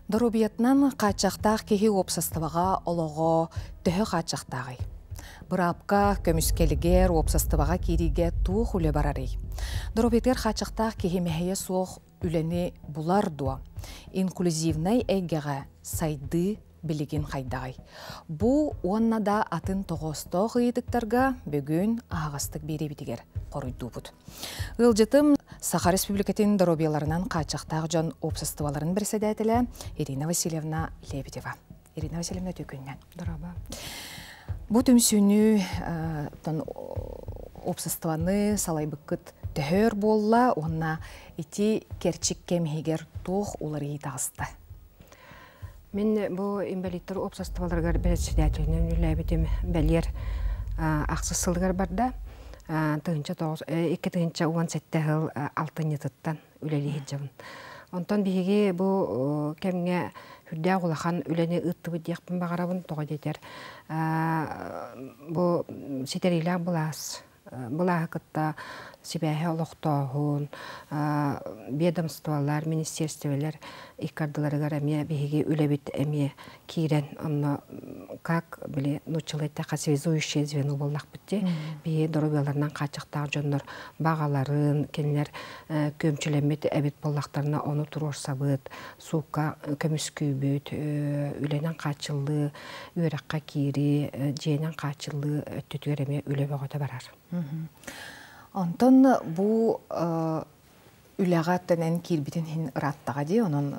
Доруобуйатынан хааччахтаах киһи уопсастыбаҕа олоҕо төһө хааччахтааҕый? Быраапка, көмүскэлигэр, уопсастыбаҕа киириигэ туох үлэ барарый? Доруобуйатыгар хааччахтаах киһи мэһэйэ суох үлэни булар дуо? Инклюзивнай эйгэҕэ сайдыы билигин хайдаҕый? Бу уонна да атын тоҕоостоох ыйытыктарга бүгүн аһаҕастык биэриибитигэр хоруйдуубут. Ыалдьытым Саха Республикатын доруобуйаларынан хааччахтаах дьон уопсастыбаларын бэрэссэдээтэлэ Ирина Васильевна Лебедева. Ирина Васильевна үтүө Дороба. Бу түмсүүнү уопсастыбаны салайбыккыт төһөр буолла уонна ити кэрчик кэм иһигэр туох уларыйыы таҕыста? Мин бу инбэлииттэр уопсастыбаларыгар бэрэссэдээтэлинэн үлэлээбитим бэлиэр ахсыс сылыгар барда. Тыһыынча тоҕус 2017 сыл алтынньытыттан үлэлии сылдьабын. Онтон биһиги бу кэмҥэ сүрдээх улахан үлэни ыыттыбыт диэхпин баҕарабын. Тоҕо диэтэр бу ситэриилээх былаас былааһы кытта сибээһи олохтооһун, ведомстволар, министерстволар икки ардыларыгар эмиэ биһиги үлэбит эмиэ киирэн, онно как били нууччалыы эттэххэ связующее звено буоллахпыт дии. Биһиги доруобуйаларынан хааччахтаах дьоннор баҕаларын, кинилэр күөмчүлэммит эбит буоллахтарына ону туруорсабыт, суукка көмүскүүбүт, үлэнэн хааччыллыы, үөрэххэ киирии, дьиэнэн хааччыллыы өттүтүгэр эмиэ үлэ бөҕөтө барар. Онтон бу үлэҕэ тэнэн киирбитин иһин ырааттаҕа дии, онон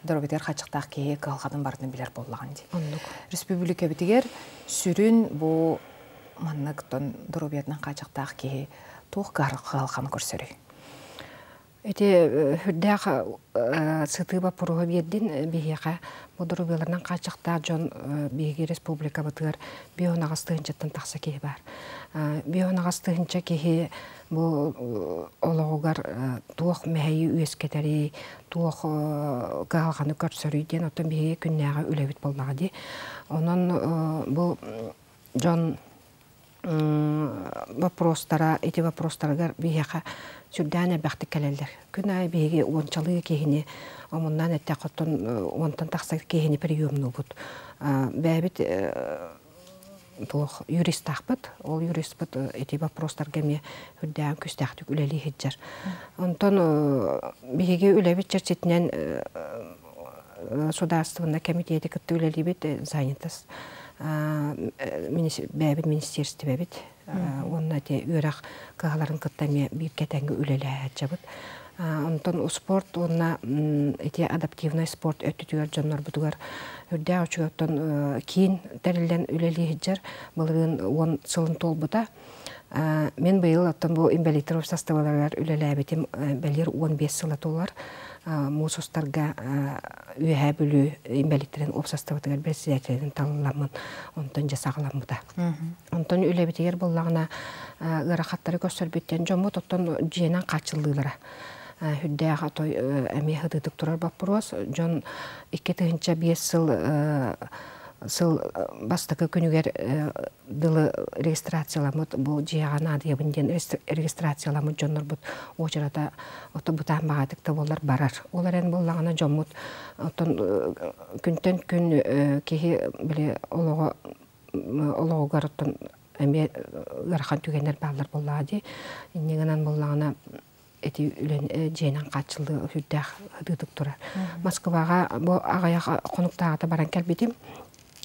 доруобуйатыгар хааччахтаах киһи кыһалҕатын барытын билэр буоллаҕын дии. Оннук. Республикабытыгар сүрүн бу маннык доруобуйатынан хааччахтаах киһи туох кыһалҕаны көрсөрүй? Ити сүрдээх сытыы боппуруоһу биэрдин биһиэхэ. Бу доруобуйаларынан хааччахтаах дьон биһиги республикабытыгар 58 тыһыынчаттан тахса киһи баар. 58 тыһыынча киһи бу олоҕугар туох мэһэйи үөскэтэрий, туох кыһалҕаны көрсөрүй диэн оттон биһиги күннээҕи үлэбит буоллаҕа дии. Онон бу дьон вопростара ити вопростарыгар биһиэхэ сүрдээн элбэхтик кэлэллэр. Күн аайы биһиги уончалыы киһини омуннаан эттэххэ оттон уонтан тахса киһини приемнуубут. Бэйэбит туох юристаахпыт. Ол юриспыт ити вопростарга эмиэ үрдээн күстээхтик үлэлии сылдьар. Онтон биһиги үлэбит чэрчитинэн судаарыстыбаннай кэмитиэти кытта үлэлиибит занятость бэйэбит министиэристибэбит уонна ити үөрэх кыһаларын кытта эмиэ бииргэ тэҥҥэ үлэлэһээччибит. Онтон спорт уонна ити адаптивнай спорт өттүтүгэр дьоннорбутугар үрдээх үчүгэй оттон киин тэриллэн үлэлии сылдьар былырыын 10 сылын туолбута. Мин быйыл оттон бу инбэлииттэр уопсастыбаларыгар үлэлээбитим бэлиэр 15 сыла туолар. Муус устарга Үөһээ Бүлүү инбэлииттэрин уопсастыбатыгар председателин талылламмын онтон дьэ саҕаламмыта. Онтон үлэбитигэр буоллаҕына ыарахаттары көрсөрбүттэн дьоммут оттон дьиэнэн хааччыллыылара сүрдээх отой эмиэ сытыытык турар боппуруос. Дьон 2005 сыл сыл бастакы күнүгэр дылы регистрацияламмыт бу дьиэҕэ наадыйабын диэн регистрацияламмыт дьоннорбут уочарата ото бытаан баҕатык да буоллар барар. Ол эрэн буоллаҕына дьоммут оттон күнтэн күн киһи били олоҕо олоҕугар оттон эмиэ ыарахан түгэннэр бааллар буоллаҕа дии. Инньэ гынан буоллаҕына ити үлэн дьиэнэн хааччыллыы сүрдээх сытыытык турар. Москваҕа бу аҕыйах хонуктааҕыта баран кэлбитим.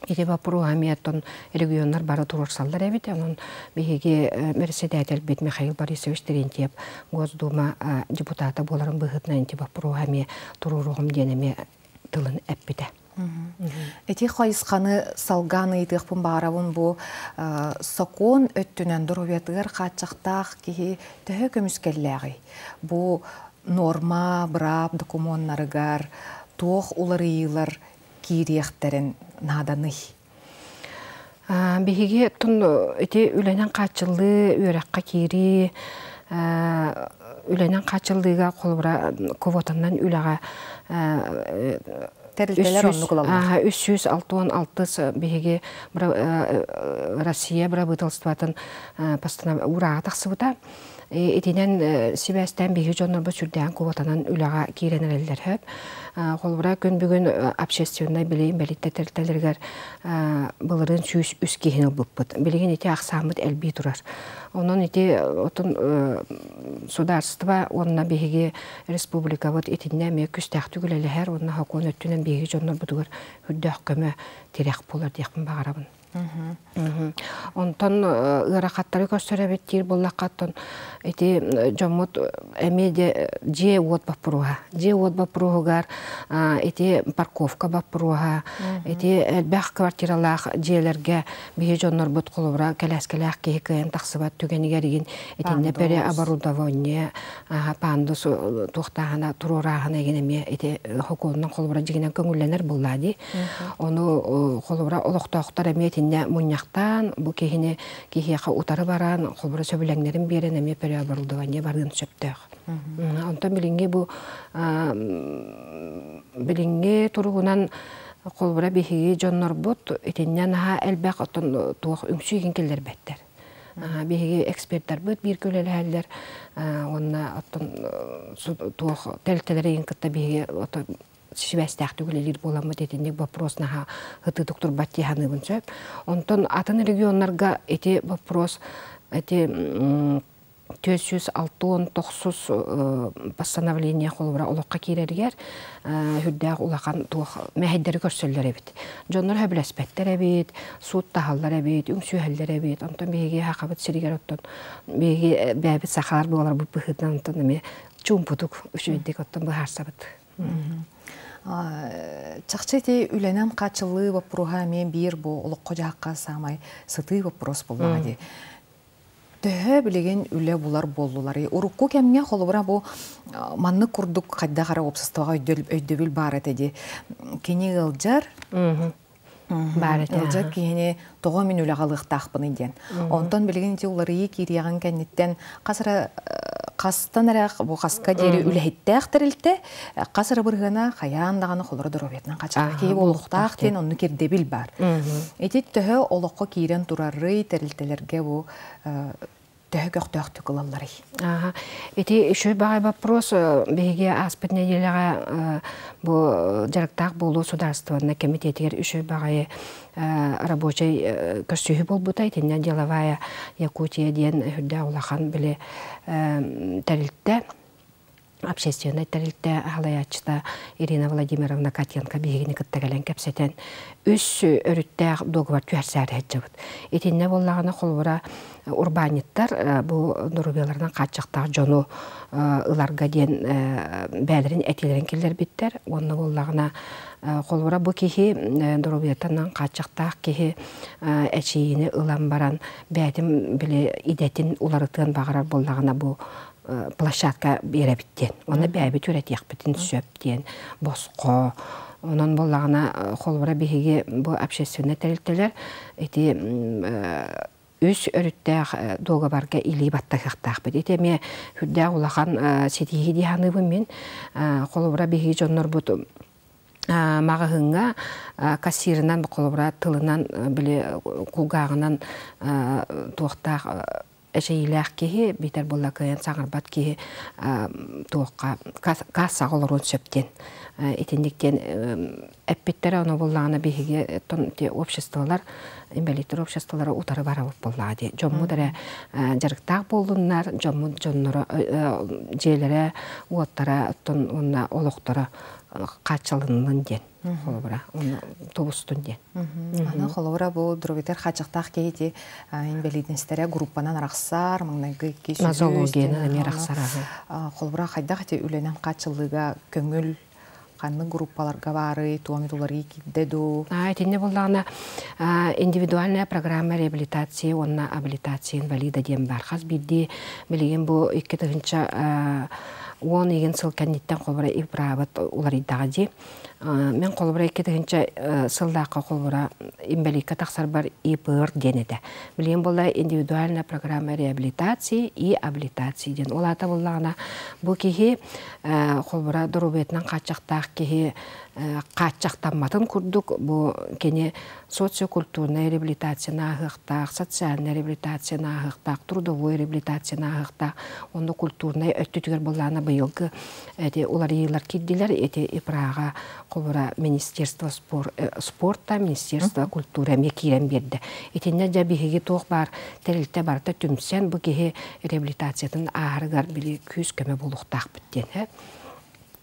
Ити боппуруоһа эмиэ оттон регионнар бары туруорсаллар эбит. Онон биһиги председателбит Михаил Борисович Терентьев Госдума депутата буоларын быһыытынан ити боппуруоһа эмиэ туруоруоҕум диэн эмиэ тылын эппитэ. Ити хайысханы салгаан ыйытыахпын баҕарабын бу сокуон өттүнэн доруобуйатыгар хааччахтаах киһи төһө көмүскэллээҕий? Бу нуорма, быраап докумуоннарыгар туох уларыйыылар киириэхтэрин нааданый? Биһиги оттон ити үлэнэн хааччыллыы, үөрэххэ киирии, үлэнэн хааччыллыыга холобура квотанан үлэҕэ Тэрилтэлэр оннук ылаллар. 366 биһиги Россия бырабыыталыстыбатын уурааҕа тахсыбыта. Итинэн сибээстээн биһиги дьоннорбут сүрдээн куотанан үлэҕэ киирэн эрэллэр сөп. Холобура, күн бүгүн общественнай билим бэлиттэ тэрилтэлэригэр былырыын 103 киһини ылбыппыт. Билигин ити ахсааммыт элбии турар. Онон ити отун судаарыстыба уонна биһиги республикабыт итиннэ эмиэ күстээхтик үлэлэһэр уонна сокуон өттүнэн биһиги дьоннорбутугар үрдээх көмө тирэх буолар диэхпин баҕарабын. Онтон ыарахаттары көрсөр эбит диир буоллахха, оттон ити дьоммут эмиэ дьиэ-уот боппуруоһа. Дьиэ-уот боппуруоһугар ити парковка боппуруоһа, ити элбэх квартиралаах дьиэлэргэ биһи дьоннорбут холобура кэлээскэлээх киһи кыайан тахсыбат түгэнигэр игин итиннэ переоборудование пандус туохтааһына туруорааһына игин эмиэ ити хокуонунан холобура дьигинэн көҥүллэнэр буоллаа дии. Ону холобура олохтоохтор эмиэ итиннэ мунньахтаан бу киһини киһиэхэ утары баран холобура сөбүлэҥнэрин биэрэн эмиэ переоборудование барыан сөптөөх. Онтон билиҥҥи бу билиҥҥи туругунан холобура биһиги дьоннорбут итиннэ наһаа элбэх оттон туох үҥсүү игин киллэрбэттэр. Биһиги эксперттарбыт бииргэ үлэлэһэллэр уонна оттон туох тэрилтэлэри игин кытта биһиги сибээстээхтик үлэлиир буоламмыт итинник вопрос наһаа ытыытык турбат дии саныыбын сөп. Онтон атын регионнарга ити вопрос ити 469 постановление холобура олоххо киирэригэр үрдээх улахан туох мэһэйдэри көрсөллөр эбит. Дьоннор сөбүлэспэттэр эбит, сууттаһаллар эбит, үҥсүһэллэр эбит. Онтон биһиги Сахабыт сиригэр оттон биһиги бэйэбит сахалар буоларбыт быһыытынан онтон эмиэ чуумпутук үчүгэйдик оттон быһаарсабыт. Чахчы ити үлэнэн хааччыллыы боппуруоһа эмиэ биир бу олоххо-дьаһахха саамай сытыы боппуруос буоллаҕа дии. Төһө билигин үлэ булар буоллуларый? Урукку кэмҥэ холобура бу маннык курдук хайдах эрэ уопсастыбаҕа өйдөбүл баар этэ дии. Кини ыалдьар, баар этэ. Ыалдьар киһини тоҕо мин үлэҕэ ылыахтаахпыный диэн. Онтон билигин ити уларыйыы киириэҕин кэнниттэн хас эрэ хастан эрэ бу хаска диэри үлэһиттээх тэрилтэ хас эрэ бырыһыана хайаан даҕаны холоро доруобуйатынан хачаах киһи буолуохтаах диэн оннук ирдэбил баар. Ити төһө олоххо киирэн турарый тэрилтэлэргэ бу төһө көхтөөхтүк ылалларый? Ага. Ити үчүгэй баҕай вопрос. Биһиги ааспыт нэдиэлэҕэ бу дьарыктаах буолуу судаарыстыбаннай кэмитиэтигэр үчүгэй баҕайы рабочай көрсүһүү буолбута. Итиннэ деловая Якутия диэн үрдээх улахан били тэрилтэ общественнай тэрилтэ салайааччыта Ирина Владимировна Катенко биһигини кытта кэлэн кэпсэтэн үс өрүттээх дуогабар түһэрсээри сылдьабыт. Итиннэ буоллаҕына холобура урбаанньыттар бу доруобуйаларынан хааччахтаах дьону ыларга диэн бэйэлэрин этиилэрин киллэрбиттэр. Уонна буоллаҕына холобура бу киһи доруобуйатынан хааччахтаах киһи эчийиини ылан баран бэйэтин били идэтин уларытыан баҕарар буоллаҕына бу площадка биэрэбит диэн. Онно бэйэбит үөрэтиэхпитин сөп диэн босхо. Онон буоллаҕына холобура биһиги бу общественнай тэрилтэлэр ити үс өрүттээх дуогабарга илии баттаһыахтаахпыт. Ити эмиэ сүрдээх улахан ситиһии дии саныыбын мин. Холобура биһиги дьоннорбут маҕаһыыҥҥа кассирынан холобура тылынан били кулгааҕынан туохтаах эчэйиилээх киһи биитэр буолла кыайан саҥарбат киһи туохха кассаҕа олоруон сөп диэн итинник диэн эппиттэрэ ону буоллаҕына биһиги обществолар инбэлииттэр обществолара утары барабыт буоллаҕа дии дьоммут эрэ дьарыктаах буоллуннар дьоммут дьонноро дьиэлэрэ уоттара оттон уонна олохторо хааччалыннын диэн холобура уонна тубустун диэн Аны холобура бу дробитер хааччахтаах киһи инбэлиитинэстэрэ группанан арахсар, маҥнайгы икки Нозологиянан эмиэ арахсар. Холобура хайдах ити үлэнэн хааччыллыыга көҥүл ханнык группаларга баарый, туом уларыы киирдэ дуу? Итиннэ буоллаҕына индивидуальная программа реабилитации уонна абилитация инвалида диэн баар. Хас биирдии билигин бу 2010 игин сыл кэнниттэн холобура ИПРАбыт уларыйдаҕа дии. Мин холобура 2000 сыллаахха холобура инбэлииккэ тахсарбар ИПР диэн этэ. Билигин буолла индивидуальная программа реабилитации и абилитации диэн. Ол аата буоллаҕына бу киһи холобура доруобуйатынан хааччахтаах киһи Хааччахтамматын курдук бу кини социокультурная реабилитацияны ааһыахтаах, социальная реабилитацияны ааһыахтаах, трудовой реабилитацияны ааһыахтаах. Онно культурнай өттүтүгэр былаана быйылгы эти уларыйыылар киирдилэр. Эти ИПРА-ҕа холобура Министерство спорта, Министерство культуры эмиэ киирэн биэрдэ. Итиннэ дьэ биһиги туох баар тэрилтэ барыта түмсэн бу киһи реабилитациятын ааһарыгар били күүс-көмө буолуохтаахпыт диэн.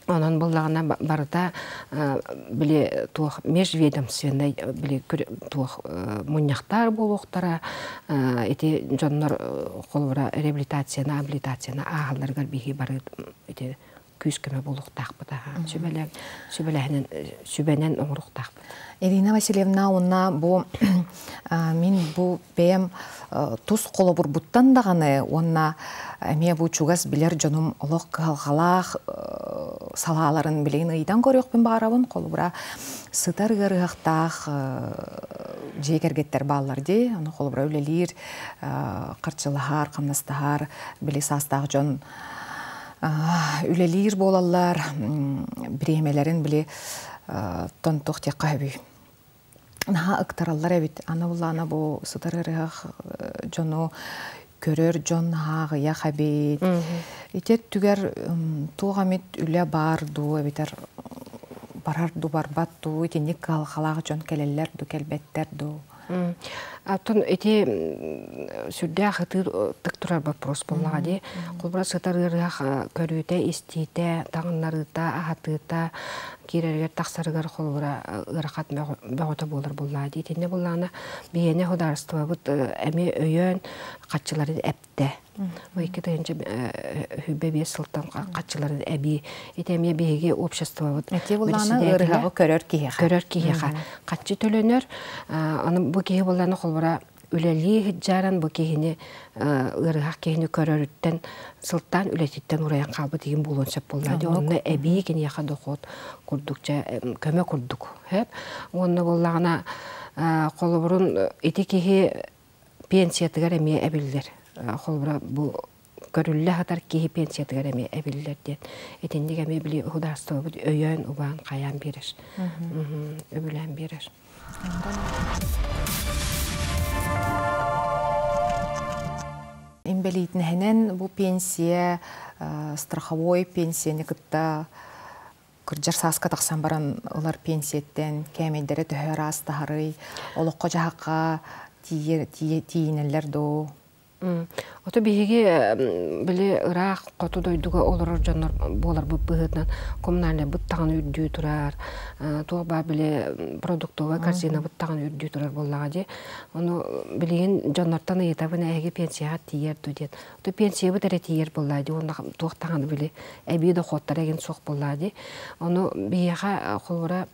Онон буллаҕына барыта били туох межведомственнай били туох мунньахтар буолуохтара ити дьоннор холобура реабилитацияны абилитацияны ааһалларыгар биһи бары ити күүс-көмө буолуохтаахпыт аха сүбэлээн сүбэлэһинэн сүбэнэн оҥоруохтаахпыт. Ирина Васильевна уонна бу мин бу бэйэм тус холобурбуттан даҕаны уонна эмиэ бу чугас билэр дьонум олох кыһалҕалаах салааларын билигин ыйытан көрүөхпүн баҕарабын. Холобура, сытар ыарыһахтаах дьиэ кэргэттэр бааллар дии. Ону холобура үлэлиир, харчылаһар, хамнастаһар, били саастаах дьон үлэлиир буолаллар, бириэмэлэрин били тонтох диэххэ сөбүй. Наһаа ыктараллар эбит. Аны буллаана бу сытар ырыһах дьону көрөр дьон наһаа аҕыйах эбит. Ити өттүгэр туох эмит үлэ баар дуу эбэтэр барар дуу барбат дуу итинник кыһалҕалаах дьон кэлэллэр дуу кэлбэттэр дуу. Оттон ити сүрдээх ытык турар вопрос буоллаҕа дии. Холобура сытар ыарыһах көрүүтэ, истиитэ, таҥыннарыыта, аһатыыта, киирэригэр тахсарыгар холобура ыарахат бөҕөтө буолар буоллаҕа дии. Итиннэ буоллаҕына биһиэнэ судаарыстыбабыт эмиэ өйөөн хаччыларын эптэ. Бу 2025 сылтан хаччыларын эбии. Ити эмиэ биһиги обществобыт Эти буллаана ыарыһаҕы көрөр киһиэхэ. Көрөр киһиэхэ хаччы төлөнөр. Аны бу киһи буллаана холобура үлэлии сылдьаран бу киһини ыарыһах киһини көрөрүттэн сылтаан үлэтиттэн урайан хаалбыт игин буолуон сөп буолла. Онно эбии киниэхэ дохуот курдук көмө курдук. Уонна буоллаҕына холобурун ити киһи пенсиятыгар эмиэ эбиллэр. Холобура бу көрүллэ сытар киһи пенсиятыгар эмиэ эбиллэр диэн. Итинник эмиэ били судаарыстыбабыт өйөөн, убаан, хайаан биэрэр. Үбүлээн биэрэр. Инбэлиитинэһинэн бу пенсия страховой пенсияны кытта кырдьар сааска тахсан баран ылар пенсияттан кээмэйдэрэ төһө араастаһарый, олоххо-дьаһахха тиийинэллэр дуу? Ото биһиги били ыраах хоту дойдуга олорор дьоннор буоларбыт быһыытынан коммунальнайбыт даҕаны үрдүү турар, туох баар били продуктовай корзинабыт даҕаны үрдүү турар буоллаҕа дии. Ону билигин дьоннортон ыйытабын эһиги пенсияҕа тиийэр дуу диэн. То пенсиябыт эрэ тиийэр буоллаа дии уонна туох даҕаны били эбии дохуоттара игин суох буоллаа дии. Ону биһиэхэ холобура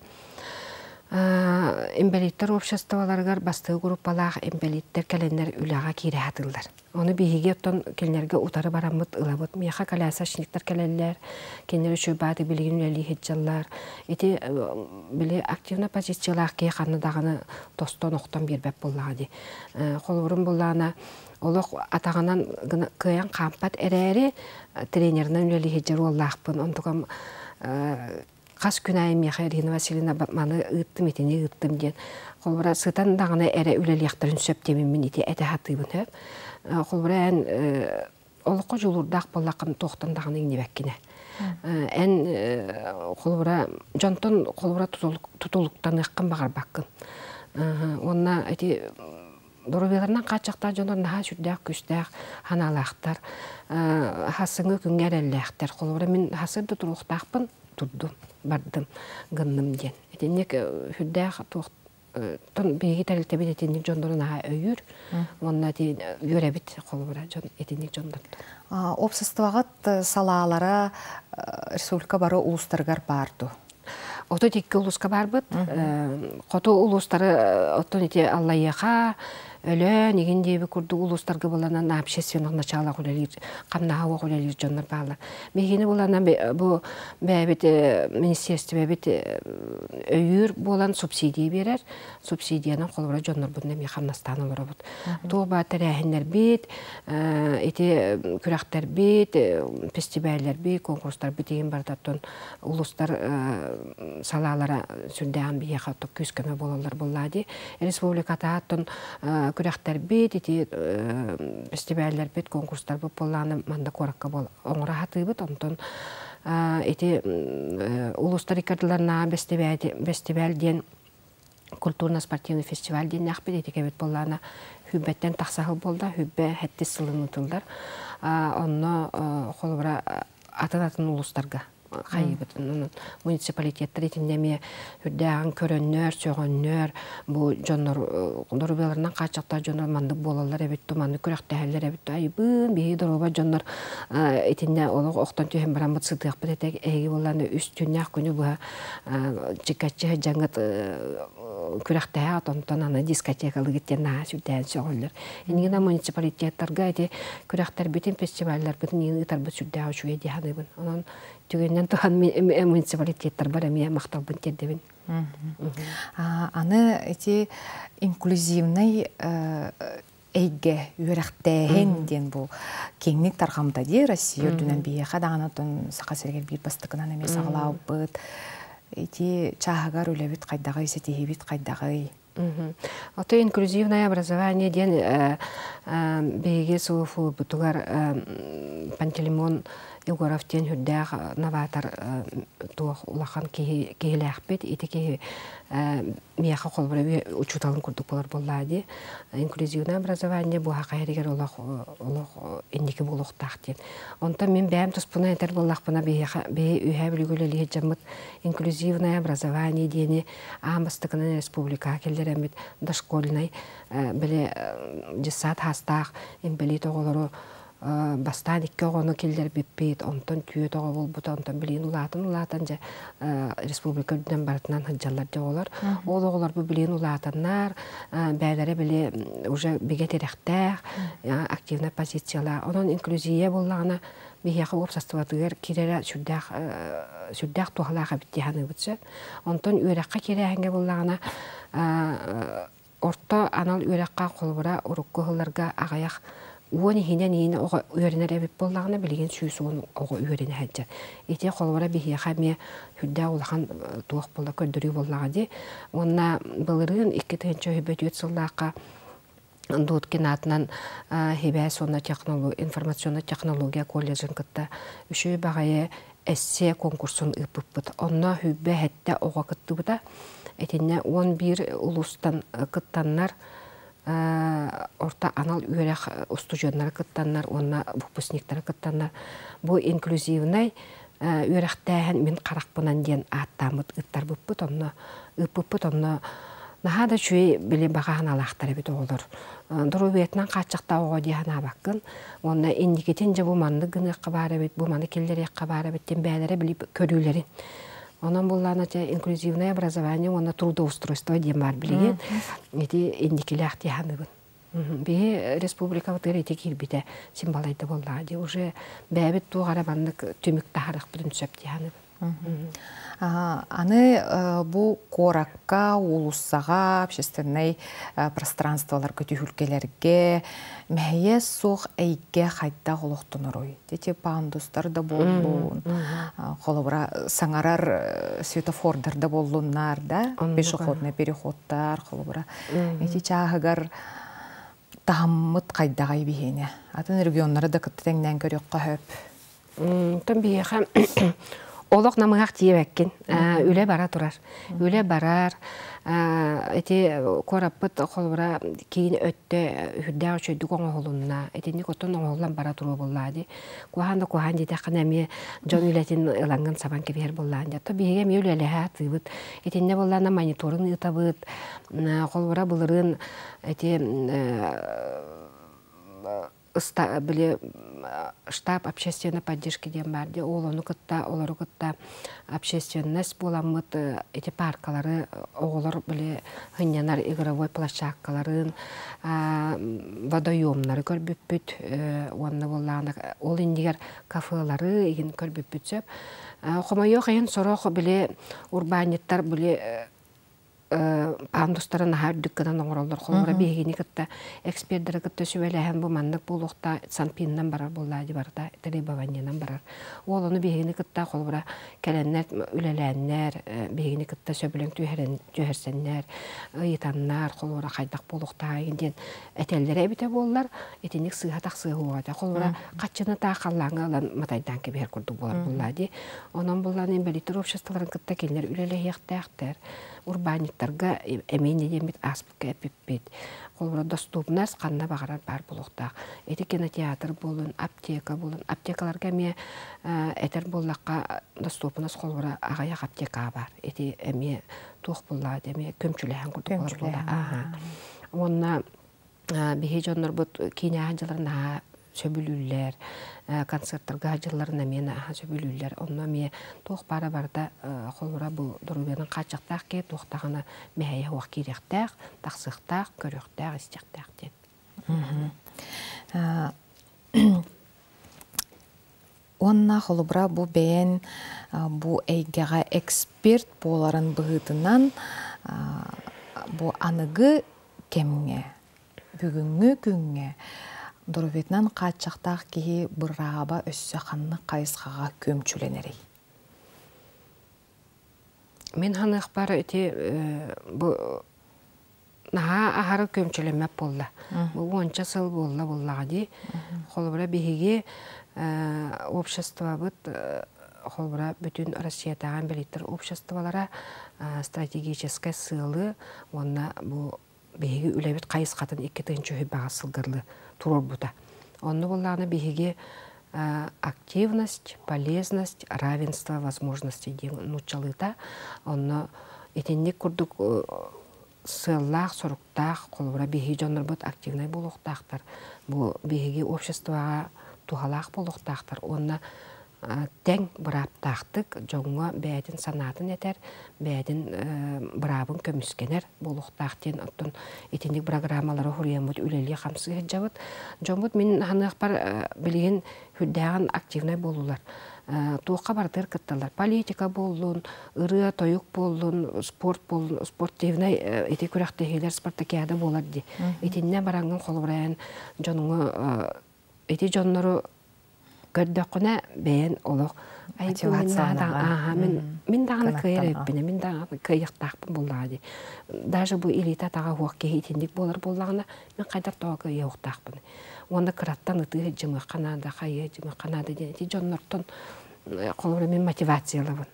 инбэлииттэр обществоларыгар бастакы группалаах инбэлииттэр кэлэннэр үлэҕэ киирэ сатыыллар. Ону биһиги оттон кинилэргэ утары бараммыт ылабыт. Миэхэ колясочниктар кэлэллэр, кинилэр үчүгэй бааты билигин үлэлии сылдьаллар. Ити били активно позициялаах киһи ханна даҕаны тостон охтон биэрбэт буоллаҕа дии. Холобурум буоллаҕына олох атаҕынан кыайан хаампат эрээри тренеринэн үлэлии сылдьар уоллаахпын. Онтукам хас күн аайы миэхэ Ирина Васильевна маны ыыттым, итини ыыттым диэн. Холобура, сытан даҕаны эрэ үлэлиэхтэрин сөп диэммин ити этэ сатыыбын сөп. Холобура, эн олоххо дьулуурдаах буоллаххын туохтан даҕаны иҥнибэккинэ. Эн холобура, дьонтон холобура тутулуктаныаххын баҕарбаккын. Уонна ити доруобуйаларынан хааччахтаах дьоннор наһаа сүрдээх күүстээх санаалаахтар, хасыҥҥы күҥҥэ эрэллээхтэр. Холобура, мин хасыр да туруохтаахпын турдум, бардым, гынным диэн. Итинник сүрдээх туох биһиги тэрилтэбит итинник дьоннору наһаа өйүүр уонна үөрэбит холобура дьон итинник дьоннортон. Обществоҕыт салаалара республика бары улуустарыгар баар дуо? 32 улууска барбыт. Хоту улуустары оттон ити Аллайыаха, Өлөөн игин диэби курдук улуустарга буланан общественных началах үлэлиир, хамнаһа уох үлэлиир дьоннор бааллар. Биһигини буланан бу бэйэбит министерствебит өйүүр буолан субсидия биэрэр. Субсидиянан холобура дьоннорбутун эмиэ хамнастаан олоробут. Туох баар тэрээһиннэрбит, ити күрэхтэрбит, фестиваллэрбит, конкурстарбыт иһин барытаттан улуустар салаалара сүрдээҕин биһиэхэ күүс-көмө буолаллар буоллаа дии. Республикатааттан күрэхтэрбит, ити фестиваллэрбит, конкурстарбыт буоллааны манна куоракка оҥоро сатыыбыт. Онтон ити улуустар иккардыларынааҕы бэстибээл диэн культурно-спортивный фестиваль диэннээхпит ити кэбит буоллаана хүббэттэн тахсаһыл буолла хүббэ хэттис сылын ытыллар онно холобура атын-атын улуустарга хайыыбыт муниципалитеттар итиннэ эмиэ үрдээҕин көрөннөр сөҕөннөр бу дьоннор доруобуйаларынан хааччахтаах дьоннор маннык буолаллар эбит ту маннык күрэхтэһэллэр эбит ту айбыын биһиги доруобай дьоннор итиннэ олох охтон түһэн бараммыт сытыахпыт этэ эһиги буоллааны үс түүннээх күнү быһа чикаччы сылдьаҥҥыт күрэхтэһэ онтон аны дискотекалыгыт диэн наһаа сүрдээн сөҕөллөр. Иннигинэ муниципалитеттарга ити күрэхтэрбитин, фестивалларбытын иин ыытарбыт сүрдээх үчүгэй дии саныыбын. Онон түгэнинэн туһан муниципалитеттарбар эмиэ махталбын тиэрдэбин. Аны ити инклюзивный эйгэ үөрэхтээһин диэн бу киэҥник тарҕаммыта дии Россия үрдүнэн биһиэхэ даҕаны оттон Саха сиригэр биир бастакынан эмиэ саҕалаабыппыт. Ити чааһыгар үлэбит хайдаҕый, ситиһиибит хайдаҕый? Ото инклюзивное образование диэн биһиги СУФУ-бутугар Пантелеймон Егоров диэн үрдээх новатор туох улахан киһи киһилээхпит. Ити киһи миэхэ холобура учууталым курдук буолар буоллаа дии. Инклюзивное образование бу саха иһигэр олох олох инники буолуохтаах диэн. Онтон мин бэйэм туспунан этэр буоллахпына биһиэхэ биһи үһээ бүлүүгэ үлэлиир дьоммут инклюзивное образование диэни аан бастакынан республикаҕа киллэрэммит дошкольнай били дьыссаат хаастаах инбэлиит оҕолору бастаан икки оҕону киллэрбиппит, онтон түөрт оҕо буолбута, онтон билигин улаатан-улаатан дьэ республика үрдүнэн барытынан сылдьаллар дьэ оҕолор. Ол оҕолорбут билигин улаатаннар, бэйэлэрэ били уже бигэ тирэхтээх, активнай позициялаах. Онон инклюзия буоллаҕына биһиэхэ уопсастыбатыгар киирэрэ сүрдээх сүрдээх туһалаах эбит дии саныыбыт сөп. Онтон үөрэххэ киирээһиҥҥэ буоллаҕына орто анал үөрэххэ холобура урукку сылларга аҕыйах уон иһинэн иин оҕо үөрэнэр эбит буоллаҕына билигин 110 оҕо үөрэнэ сылдьар. Ити холобура биһиэхэ эмиэ сүрдээх улахан туох буолла көрдөрүү буоллаҕа дии. Уонна былырыын 2024 сыллаахха Дудкин аатынан Хибээс уонна информационнай технология колледжын кытта үчүгэй баҕайы эссе конкурсун ыыппыппыт. Онно сүүрбэ сэттэ оҕо кыттыбыта. Итиннэ 11 улуустан кыттаннар орто анал үөрэх устудьуоннара кыттаннар уонна выпускниктара кыттаннар бу инклюзивнай үөрэхтээһин мин харахпынан диэн ааттааммыт ыттарбыппыт онно ыыппыппыт онно наһаа да үчүгэй били баҕа санаалаахтар эбит оҕолор доруобуйатынан хааччахтаах оҕо дии санаабаккын уонна инникитин дьэ бу маннык гыныахха баар эбит бу маны киллэриэххэ баар эбит диэн бэйэлэрэ били көрүүлэрин онон буллаана дьэ инклюзивное образование уонна трудоустройство диэн баар билигин ити инникилээх дии саныыбын биһи республикабытыгар ити киирбитэ син балайда буоллаҕа дии уже бэйэбит туох эрэ маннык түмүк таһаарыахпытын сөп дии саныыбын Аны бу куоракка, уулуссаҕа, общественнай пространстволарга, түһүлгэлэргэ мэһэйэ суох эйгэ хайдах олохтоноруй? Ити пандустар да буоллун, холобура саҥарар светофордар да буоллуннар да, пешеходный переходтар, холобура. Ити чааһыгар таһыммыт хайдаҕай биһиэнэ? Атын регионнары да кытта тэҥнээн көрүөххэ сөп. Оттон биһиэхэ олох намыһах диэбэккин. Үлэ бара турар. Үлэ барар. Ити куораппыт холобура киин өттө үрдээх үчүгэйдик оҥоһулунна. Итинник оттон оҥоһуллан бара туруо буоллаа дии. Куһаан да куһаан диэтэххинэ эмиэ дьон үлэтин ылаҥҥын сабан кэбиһэр буоллаан дии. Оттон биһиги эмиэ үлэлэһэ сатыыбыт. Итиннэ буоллаана мониторун ыытабыт. Холобура былырыын ити Били штаб общественной поддержки диэн баар дии, ол ону кытта олору кытта общественность буоламмыт ити паркалары оҕолор били сынньанар игровой площадкаларын, водоемнары көрбүппүт уонна буоллаҕына ол иннигэр кафелары игин көрбүппүт сөп. Хомойуох иһин сорох били урбаанньыттар били пандустары наһаа үрдүк гынан оҥороллор. Холобура, биһигини кытта экспердары кытта сүбэлэһэн бу маннык буолуохта санпинынан барар буоллаа дии барыта требованиенан барар. Уол ону биһигини кытта холобура кэлэннэр үлэлээннэр, биһигини кытта сөбүлэҥ түһэрсэннэр, ыйытаннар, холобура хайдах буолуохтааҕын диэн этэллэрэ эбитэ буоллар, итинник сыыһа тахсыа суоҕа этэ. Холобура, хаччыны таах халлааҥҥа ылан матайдаан кэбиһэр курдук буолар буоллаа дии. Онон буллаан инбэлииттэр обществоларын кытта кинилэр үлэлэһиэхтээхтэр. Урбаанньыттарга эмиэ диэммит ааспыкка эппиппит. Холобура, доступность ханна баҕарар баар буолуохтаах. Ити кинотеатр буолун, аптека буолун. Аптекаларга эмиэ этэр буоллахха, доступность холобура аҕыйах аптека баар. Ити эмиэ туох буоллаҕа эмиэ көмчүлэһэн курдук болар буолла. Уонна биһи дьоннорбут киинэҕэ дьылар наһаа сөбүлүүллэр, концерттарга дьылларын эмиэ наһаа сөбүлүүллэр. Онно эмиэ туох баара барыта холобура бу доруобуйанан хааччахтаах киһи туох даҕаны мэһэйэ суох киириэхтээх, тахсыахтаах, көрүөхтээх, истиэхтээх диэн. Уонна холобура бу бэйэн бу эйгэҕэ эксперт буоларын быһыытынан бу аныгы кэмҥэ, бүгүҥҥү күҥҥэ доруобуйатынан хааччахтаах киһи бырааба өссө ханнык хайысхаҕа күөмчүлэнэрий? Мин саныахпар ити бу наһаа аһары күөмчүлэммэт буолла. Бу уонча сыл буолла буоллаҕа дии. Холобура биһиги обществобыт холобура бүтүн Россиятааҕы инбэлииттэр обществолара стратегическай сыалы уонна бу биһиги үлэбит хайысхатын 2003 сылгарлы туруорбута. Онно буоллаҕына биһиги активность, полезность, равенство возможностей диэн нууччалыыта. Онно итинник курдук сыаллаах, соруктаах, холобура биһиги дьоннорбут активнай буолуохтаахтар. Бу биһиги обществоҕа туһалаах буолуохтаахтар уонна тэҥ бырааптаахтык дьоҥҥо бэйэтин санаатын этэр, бэйэтин быраабын көмүскэнэр буолуохтаах диэн оттон итинник программалары хуруйаммыт үлэлии-хамсыы сылдьабыт. Дьоммут мин ханыахпар билигин сүрдээҕин активнай буоллулар. Туохха барытыгар кытталлар. Политика буоллун, ырыа-тойук буоллун, спорт буоллун, спортивнай ити күрэхтэһиилэр спартакиада буолар дии. Итиннэ бараҥҥын холобурайан дьонуҥу ити дьоннору көрдөххүнэ бэйэн олох мотивацияланаҕа мин даҕаны кыайар эбиппинэ мин даҕаны кыайыахтаахпын буоллаҕа дии даже бу илиитэ атаҕа суох киһи итинник буолар буоллаҕына мин хайдах тоҕо кыайыахтаахпын уонна кыраттан ытыы дьымыахха наада хайыа дьымыахха наада диэн ити дьоннортон холобура мин мотивациялабын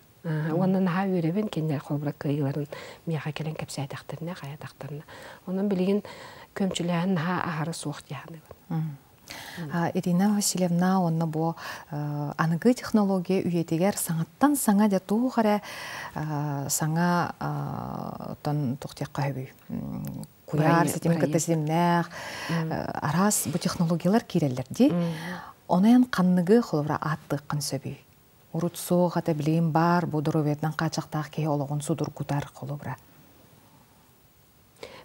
уонна наһаа үөрэбин кинилэр холобура кыайыыларын миэхэ кэлэн кэпсээтэхтэринэ хайатахтарына онон билигин көмчүлээһин наһаа аһара суох дии саныыбын. Ирина Васильевна уонна бу аныгы технология үйэтигэр саҥаттан саҥа дьэ туох эрэ саҥа оттон туох диэххэ сөбүй куйаар ситимин кытта ситимнээх араас бу технологиялар киирэллэр дии. Онон ханныгы холобура ааттыаххын сөбүй? Урут суох этэ билигин баар бу доруобуйатынан хааччахтаах киһи олоҕун судургутар холобура.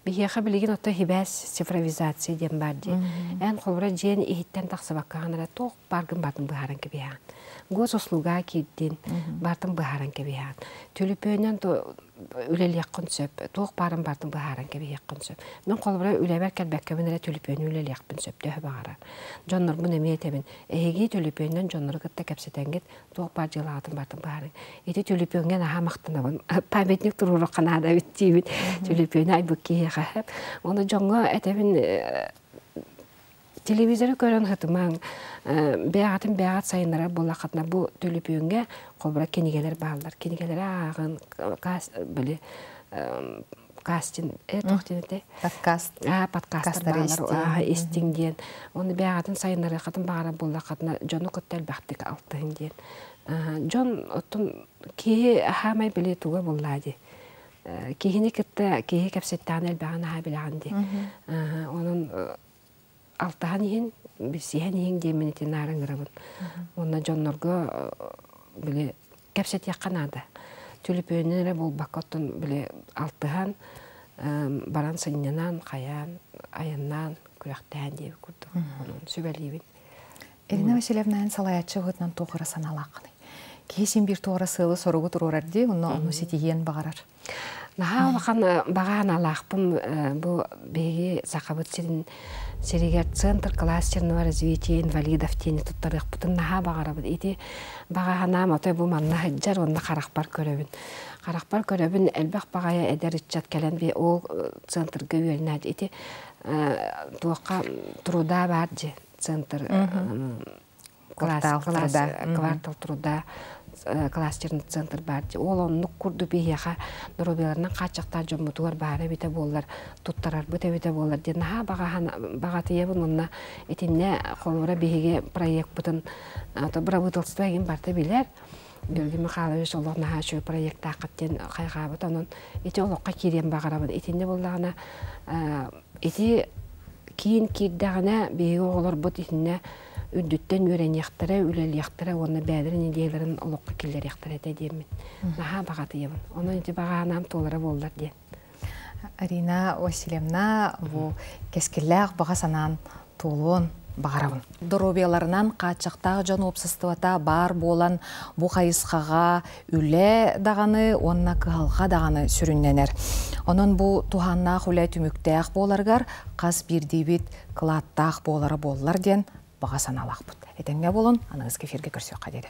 Биһиэхэ билигин ото хибээс цифровизация диэн баар дии. Эн холобура дьиэн иһиттэн тахсыбакка эрэ туох бааргын баатын быһааран кэбиһэҕин. Госуслуга киирдин, баартын быһааран кэбиһэҕин. Төлөпүөнүнэн үлэлиэххин сөп, туох баарын баартын быһааран кэбиһиэххин сөп. Мин холобура үлэбэр кэлбэккэбин эрэ төлөпүөнү үлэлиэхпин сөп төһө баҕарар. Дьоннорбун эмиэ этэбин, эһиги төлөпүөнүнэн дьоннору кытта кэпсэтэҥҥит туох баар дьыалаҕытын баартын быһаарыҥ. Ити түлүпүөҥҥэ наһаа махтанабын. Памятник туруоруохха наада эбит диибит. Түлүпүөнү айбыт киһиэхэ. Ону дьоҥҥо этэбин телевизоры көрөн сытымаҥ, бэйэҕитин бэйэҕит сайыннарар буоллаххытына бу түлүпүөҥҥэ холобура кинигэлэр бааллар. Кинигэлэри ааҕын, били кастинг туох диэн этэй? Подкаст. Подкасттар бааллар истиҥ диэн. Оны бэйэҕитин сайыннарыаххытын баҕарар буоллаххытына дьону кытта элбэхтик алтыһын диэн. Дьон оттон киһи хаамай били туга буоллаа дии. Киһини кытта киһи кэпсэттэҕин элбэҕин аһаа билэҕин дии. Онон алтыһан иһин Билсиһэн иһиҥ диэммин ити наар ыҥырабын. Уонна дьоннорго били кэпсэтиэххэ наада. Түлүпүөнүн эрэ буолбакка оттон били алтыһан, баран сынньанан, хайаан, айаннаан, күрэхтэһэн диэбит курдук. Онон сүбэлиибин. Ирина Васильевна эн салайааччы быһыытынан туох эрэ санаалааххыный? Киһи син биир туора сыалы-соругу туруорар дии, онно ону ситиһиэн баҕарар. Наһаа улахан баҕа аналаахпын бу биһиги Сахабыт сирин сиригэр Центр кластерного развития инвалидов диэни туттарыахпытын наһаа баҕарабын. Ити баҕа санаам отой бу манна сылдьар уонна харахпар көрөбүн. Харахпар көрөбүн элбэх баҕайы эдэр ыччат кэлэн би ол центрга үөрэнээт ити туохха труда баар дьи центр квартал труда квартал труда кластерный центр баар ол оннук курдук биһиэхэ доруобуйаларынан хааччахтаах дьоммутугар баара эбитэ буоллар туттарарбыт эбитэ буоллар диэн наһаа баҕатыйабын уонна итиннэ холобура биһиги проекпытын бырабыыталыстыба игин барыта билэр Георгий Михайлович олох наһаа үчүгэй проектааххыт диэн хайҕаабыт онон ити олоххо киириэн баҕарабын итиннэ буоллаҕына ити киин киирдэҕинэ биһиги оҕолорбут итиннэ үрдүттэн үөрэниэхтэрэ, үлэлиэхтэрэ уонна бэйэлэрин идиэйэлэрин олоххо киллэриэхтэрэ этэ диэммин наһаа баҕатыйабын. Онон ити баҕа санаам туолара буоллар диэн. Арина Васильевна бу кэскиллээх баҕа санаан туолуон баҕарабын. Доруобуйаларынан хааччахтаах дьон уопсастыбата баар буолан бу хайысхаҕа үлэ даҕаны уонна кыһалҕа даҕаны сүрүннэнэр. Онон бу туһааннаах үлэ түмүктээх буоларыгар хас биирдиибит кылааттаах буолара буоллар диэн баҕа санаалаахпыт. Этэҥҥэ буолун, аныгыскы эфиргэ көрсүөххэ диэри.